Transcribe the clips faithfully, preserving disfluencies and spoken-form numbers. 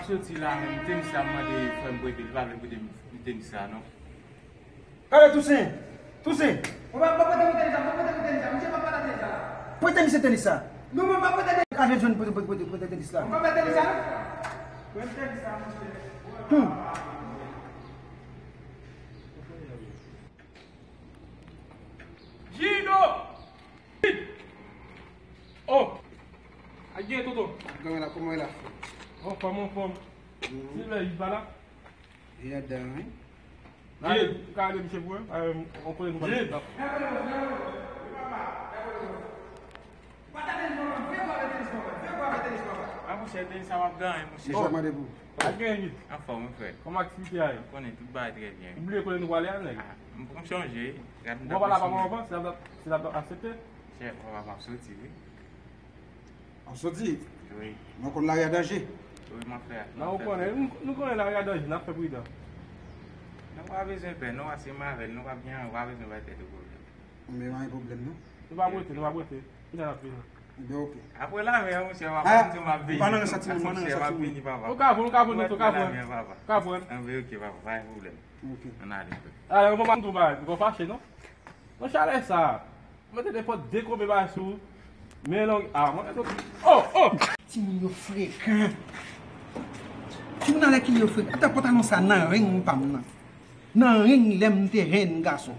Soti la menm, tenis la, m mande frè m prete, li pa vle prete m tenis la non. Gade Tousen! Tousen! Mwen pa, mwen prete m tenis la, mwen prete m tenis la, misye pa prete tenis la. Prete misye tenis la. Non, mwen pa prete tenis la. Ka jwenn, jwenn, prete, prete, prete, prete tenis la. Mwen pa prete tenis la non. Prete tenis la, misye. Hmm. Jido! Oh! A gen, tonton? Kòman la, kòman la? Anfòm, anfòm. Silvè, li pa la? Li ladan, wi. Gade, gade misye pou mwen. On kote nou pa la. A, monchè, tenis sa w ap genyen, monchè. Misye ap mande pou. Ak gen vit. Anfòm, mon frè. Kòman aktivite a ye? Ou konnen tout bagay trè byen. Ou bliye kote nou prale a, nèg? Ah, m poko sonje. Gad m t ap pale a papa w avan, si l ap, si l ap aksepte. Chè, papa m ap soti, wi. Ap soti? Wi. Mwen konn lari a danje. Wi, mon frè. Non, ou konnen, nou, nou konnen lari a danje, n ap fè pridan. Nou pa bezwen pè, non, ase m avè l, nou p ap gen, ou pa bezwen bay tèt ou pwoblèm. Men pa gen pwoblèm, non. Nou p ap rete, nou p ap rete. Kilè n ap vini? Ben, ok. Apre lamè, monchè, w ap vini, m ap vini. Pa nan sa timoun, pa nan sa timoun. Ou ka pran, ou ka pran, ou ka pran. Ou ka pran. Anben, ok, papa, pa gen pwoblèm. Ok. Ann ale, frè. Ale, mwen pa m tou ba, m pa fache, non. Nan chalè sa, mwen te nenpòt de konbe bay sou, men long, ah, mwen te, oh, oh! Timoun yo frekan. Timoun alèkile yo frekan. Ata pantalon sa nan ring pa m nan. Nan ring lè m te jèn gason.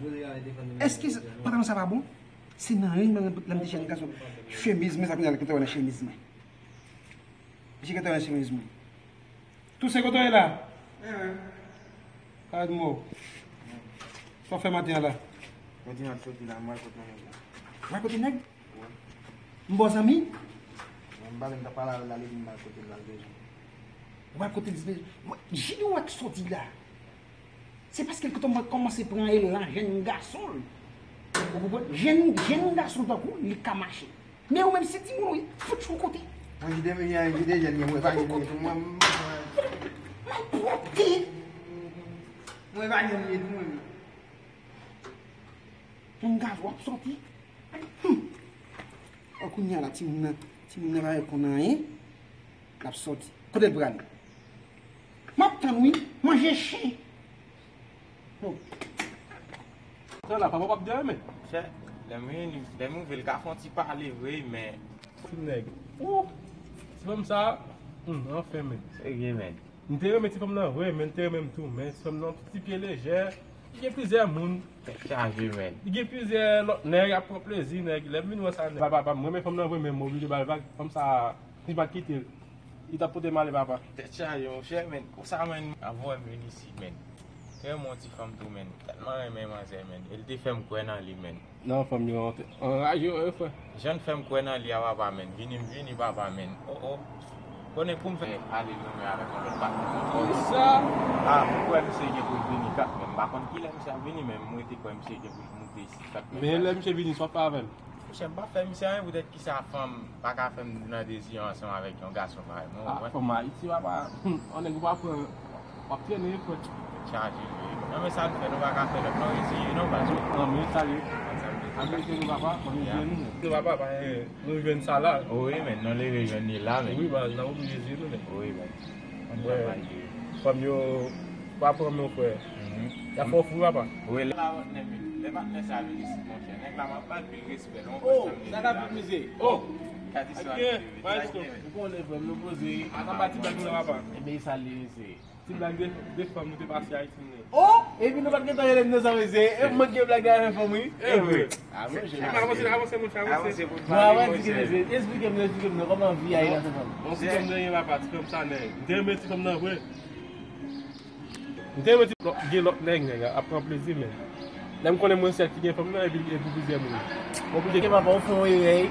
Èske pantalon sa pa bon? Se nan ring lè m te jèn gason. Chemiz mwen, sa kounye a ki te wè nan chemiz mwen. Misye ki te wè nan chemiz mwen. Tousen, kote w ye la? Gad mo. Sa w fè maten an la? Mwen di m ap soti la, m wè kote nèg la. Wè kote nèg? Wi. M bon zanmi? Mwen m pale, m t ap pale avè l la, li di m bay kote l la, l bezwen. Ou bay kote l, li bezwen. Mwen, Junior wè k soti la. Se paske l kòmanse pran elan jèn gason l. Ou konprann? Jèn, jèn gason tankou li ka mache. Men ou menm se timoun ou ye, fout yon kote. Mwen jide, mwen jide jèn, mwen pa jide tou, mwen. Malpwòpte. Mwen pa jèn ye tou, mwen. Yon gaz w ap soti. Hmm. An kounye a la, timoun nan, timoun nan pa wè konn anyen. L ap soti. Kote l prale? M ap tann wi, manje chen. Sa la, papa p ap dèyè men. Chè, lè m vini, lè m rive, l ka fè yon ti pale vre, men. Ti nèg. Ou! Ti fanm sa, hmm, anfen men. Serye men. M te renmen ti fanm nan vre, men l te renmen m tou, men ti fanm nan ti pye lejè, li gen plizyè moun. Tèt chaje men. Li gen plizyè lòt nèg ap pran plezi, nèg. Lè m vin wè sa, nèg. Papa, papa, m renmen fanm nan vre, men m oblije ba l vag. Fanm sa, si m pa t kite l, li t ap pote m ale, papa. Tèt chaje, monchè, men. Konsa, men, avan m vin isit, men. Te renmen yon ti fanm tou, men. Tèlman renmen manzè, men. E l te fè m kwè nan li, men. Non, fanm yo anraje, wi, frè. Jan l fè m kwè nan li a, papa, men. Vini, m vini, papa, men. Oh, oh. Konnen pou m fè ale lonmen avèk yon lòt patnè ankò. Sa? Ah, m kwè misye gen pou l vini kat, men m pa konn kilè misye ap vini, men m rete kwè misye gen pou l moute isit kat, men. Men lè misye vini, sa w ap fè avè l? Monchè, m p ap fè misye anyen, poutèt kisa fanm pa ka fè m nan dezi ansanm avèk yon gason parèy mwen, ou konprann? Ah, fanm Ayiti, papa, yon nèg ou pa pran, w ap trennen, frè. Chaje, wi. Non, men sa n fè, nou pa ka fè lòt, nou reziye, non, baz. Non, men sa ye. Ameriken nou, papa, nou reziye nou. Nou papa, pa gen, nou jwenn sa la. Wi, men nou leve jwenn li la, men. Wi, baz, n ap oblije reziye nou, men. Wi, men. Wè. Fanm yo pa pran men, frè. Y ap fè w fou, papa. Wi, lè patnè, lè patnè sa vin isit, monchè, nèg la, m ap ba l pil respè, non. Oh, sa ka fè mizè. Oh, gade sa. Ou konnen, frè m, nou poze. Ata pati bèl moun, papa. Ebyen, sa li, mesye. Ti blag de, de fanm nou te pase Ayiti, nèg. Oh! Epi nou pa t gentan rele m nan sa, mesye. E mwen ki gen blag avè fanm, wi. E vre. Ah, monchè, avanse, avanse, monchè, avanse. Bon, avan di ki mesye, esplike m, esplike m non, kòman vi a ye nan Senfòm? Bon, ti fanm nan, papa, ti fanm sa, nèg. M te renmen ti fanm nan, vre. M te renmen ti, gen lòt nèg, nèg, ap pran plezi, men. Lè m konnen mwen sèl ki gen fanm nan, epi, epi plizyè moun. Bon, pou te gen papa, ou fè yon erè,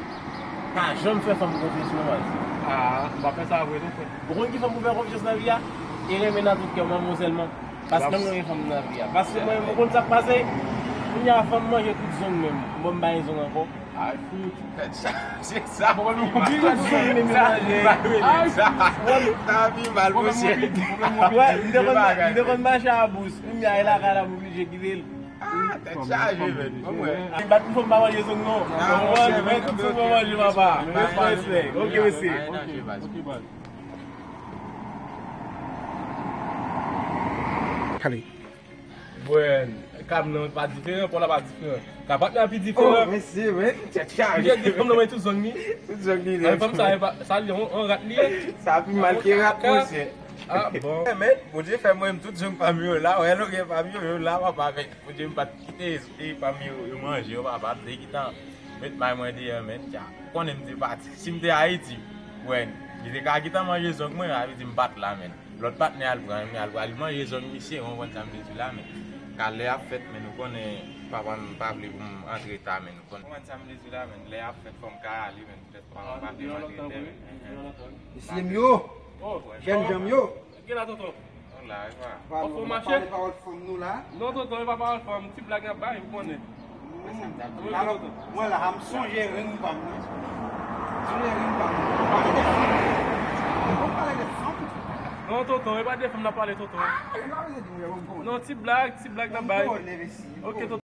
pa janm fè fanm konfyans, non, baz. Ah, m pa fè sa vre, non, frè. Ou konn ki fanm pou fè konfyans nan vi a? E renmen nan tout kè w, manman w sèlman. Paske m renmen fanm nan vi a. Paske mwen, ou konn sa k pase? Kounye a fanm manje tout zong menm. Bon, m pa gen zong ankò. Ay, fout. Tèt chaje, sa pi mal. Tout zong menm yo manje. Sa pi mal, monchè. Wè, m te konn, m te konn mache a bous. Kounye a, e lakay la, m oblije kite l. Ah, tèt chaje, men. Ban mwen. Bat pou fanm pa manje zong, non. Mwen, tout zong mwen manje, papa. Respè. Ok, mesye. Ok, baz. Ok, baz. Kale. Bwen, ka m nan pa diferan, pa w la pa diferan. Ka patnè a pi diferan. Oh, mesye, men, tèt chaje. Li gen de fanm nan men tout zong li. Tout zong li. Ay, fanm sa, e pa, sa li, on, on rat li ye. Sa pi mal ke rat, monchè. Ah, bon. Men, Bondye fè mwen, tout zong pa m yo la, wè, nou gen pa m yo, yo la, papa, men Bondye m pa t kite, e pa m yo, yo manje, yo, papa, m te gentan met may mwen deyò, men, tcha. Konnen m te pati. Si m te Ayiti, wè, li te ka gentan manje zong mwen, a vle di m pa t la, men. Lòt patnè al pran, al, al manje zong misye, ou konprann sa m vle di la, men. Ka lè ap fèt, men nou konnen papa m pa vle pou m antre ta, men nou konnen. Ou konprann sa m vle di la, men. Lè ap fèt, fò m ka ale, men. Petèt papa m pa vle m antre tè, men. Mesye m yo, jèn janm yo. Gen la, tonton. Ou la, e pa. Ou fò mache? Pale pawòl fanm nou la. Non, tonton, e pa pawòl fanm. Ti blag n ap bay, ou konnen. Alò, mwen la, m sonje ring pa m nan. M sonje ring pa m nan. Pale de fanm. Ou pale de fanm? Non, tonton, e pa de fanm n ap pale, tonton. Ah, e pa bezwen di mwen, mwen, mwen. Non, ti blag, ti blag n ap bay. Ok, tonton.